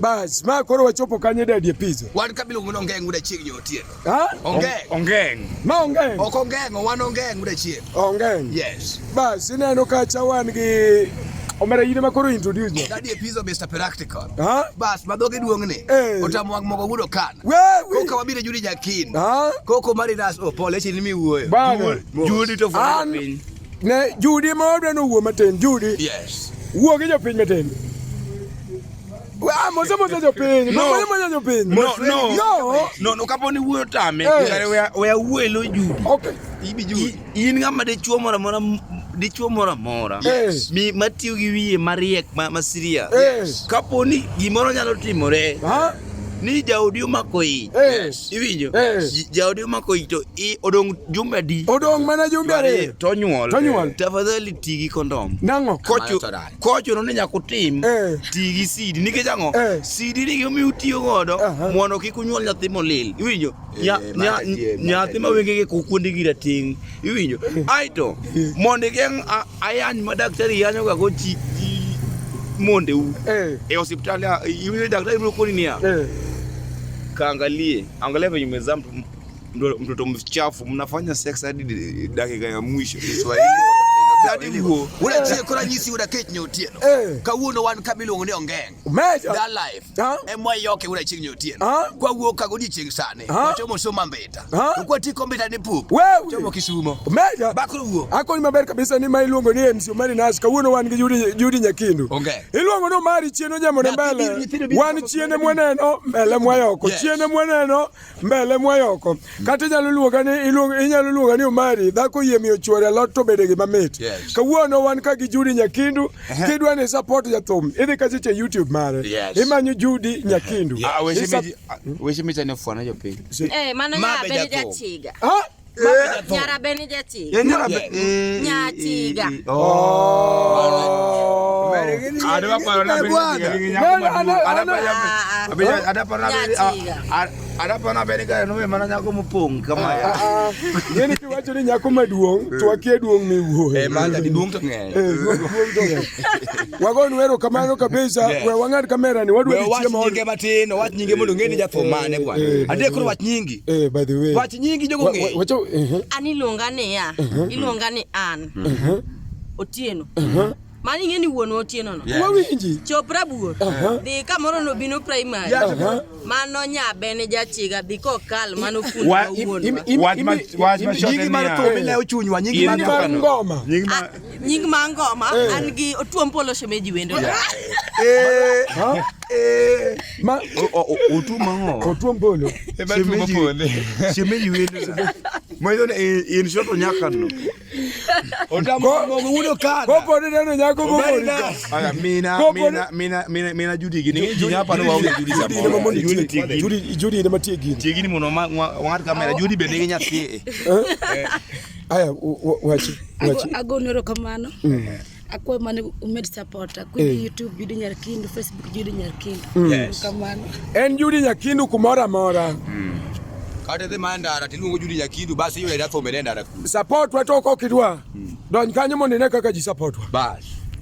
Bas, ma koro wachopo kanye Daddy Epizo? Wan ka miluongo ni Ongeng' wuod Achieng' nyo otieno. Ha? Ongeng'. Ongeng'. Ma Ongeng'. Ok Ongeng', wan Ongeng' wuod Achieng'. Ongeng'. Yes. Bas, ineno kacha wan gi Omera in ema koro introduce no. Daddy Epizo Mr. Practical. Ha? Bas, ma dhoge duong' ni. Eh. Otamo wang' mogo wuod Okan. Wewe. Koka wabiro Judy Jakin. Ha? Koko Marinas oh pole chini mi wuoyo. Bana. Judy to fundo An piny. ne Judy ma odwa nowuo matin, Judy. Yes. Wuo gi jopiny matin. Ah, mose mose jopiny. No. Mose mose jopiny. No, no. No. No, no, kapo ni wuoyo tame, Eh. kare weya weya wuoyo elo Judy. Okay. Ibi Judy. In ng'ama dichuo moro amora, dichuo moro amora Yes. mi matiyo gi wiye mariek ma, ma serious. Yes. Kapo ni gimoro nyalo timore Ha? ni jaodi omako ich. Yes. Iwinjo? Yes. Jaodi omako ich to i odong' jumbe adi? Odong' mana jumbe ariyo. To onyuol. To onyuol. Tafadhali ti gi kondom. Nang'o? Kocho to rach. kochuno ni nyaka utim Eh. ti gi CD nikech ang'o? Eh. CD ni gimomiyo utiyo godo Aha. mondo kik unyuol nyathi molil. Iwinjo? Nya- Eh, nya- mano adier, mano Nyathi ma adier. wengege kuonde gi rateng'. Iwinjo? Aeto mondo igeng' ayany ma daktari yanyoga go ji ji mondeu Eh. e osiptal ya- iwinjo daktari biro koni niya Eh. kaangalie angalia venye umezaa mtu- mtoto mchafu mnafanya sex hadi dakika ya mwisho. Kiswahili. Dadi wuo. Wuod Achieng' koro anyisi wuod Akech nyo otieno. Eh. Kawuono wan ka miluongo ni Ongeng'. Meja. That life. Ha? Ema wayoke wuod Achieng' nyo otieno. Ha? Kwawuok ka godiechieng' sani. Ha? Wachomo Soma Mbita. Ha? To kwatiko Mbita ni pup. Wewe. Chomo Kisumo. Meja. Bakro wuo. Akoni maber kabisa ni ma iluongo ni MC Omari Nash. Kawuono wan gi Judy, Judy Nyakindu. Ongeng'. Iluongo ni Omari chien onyamo ne Nyathi mbele. nyithindo biro Wan chiene mwaneno mbele mwayoko. Yes. Chiene mwaneno mbele mwayoko. Kata inyalo luonga ni iluongo inyalo luonga ni Omari, dhako oyie miyo chuore alot to bede gima mit. Yes. Kawuono wan ka gi Judy Nyakindu, kidwa ni support jathum, idhi kacha e YouTube mare. Yes. Imanyo Judy Nyakindu. Ah, weche Isa- miji- ah, weche michane fwana jopiny. Eh, mano Ma nyara be beni jathum. jachiga. Ah? Nyara beni jachiga. Eh, nyara be- Yes. eh, Nyachiga. eh, oh. Oh. Adwa paro na bende nigi nyako Ana- maduong'. ana- Adwa paro- Ah, ah. Abija- adwa paro na bende- Nyachiga. ah, ah, adwa paro na bende kare nowe mana nyako mopong' kama ya. Ah, ah. Ng'eni kiwacho ni nyako maduong' to wakia duong' miwuoye. Eh, mano duong' to ng'eny. Eh, duong' to ng'eny. Wagonu erokamano kabisa. Yes. We wang'ad kamera ni wadwa We dhi wach chiemo. nyinge matin, owach nyinge mondo ong'e ni jathum mane bwana. eh, Adek koro wach nyingi. Eh, by the way. Wach nyingi jogo Wa- wa- ng'eyo. Wacho eh, An iluonga niya. Iluonga ni an. Otieno. Mano ing'e ni wuonwa Otieno no. Yeah. Wawinji. Chop Rabuor. Dhi kamoro nobino primary. Aha. Mano nyabene jachiga dhi kokal mano fundi Wa- ma wuonwa. Wach ma- wach ma shot Nyingi en mar niya, thum ilewo chunywa, nyingi In mar Nying mar thum. ngoma. nying ma- Ah, Nying ma ngoma an gi Otuom Polo Shemeji wendo. Eh, Ha? eh. Ma O- o- o- otuom ang'o? otuom polo. Shemeji- shemeji wendo. Manyiso ni in- in shot onyaka no. Otamo mogo wudo kada. Kopo ni neno nyako Omari mobori. Nas. Aya, mina Kopo mina mina mina mina Judy gini ji nyapa no waonge Judy Judy ema samoro. mondo Judy itiek. tiegini. Judy Judy ema tiek gini. Tiegini mondo wang'ad kamera. Judy be nigi nyathi. Aya, wachi, wachi. Agonu erokamano. Akwayo mana umed support. Akwayo YouTube Judy Nyarkindu, Facebook Judy Nyarkindu. Yes. Erokamano. En Judy Nyakindu kumoro amora. Kata idhi mana ndara tiluongo Judy Nyakindu bas iyudo thum e ndara kuno. Support wa to ok idwa. Donj kanyo mondo ine kaka ji support wa. Bas.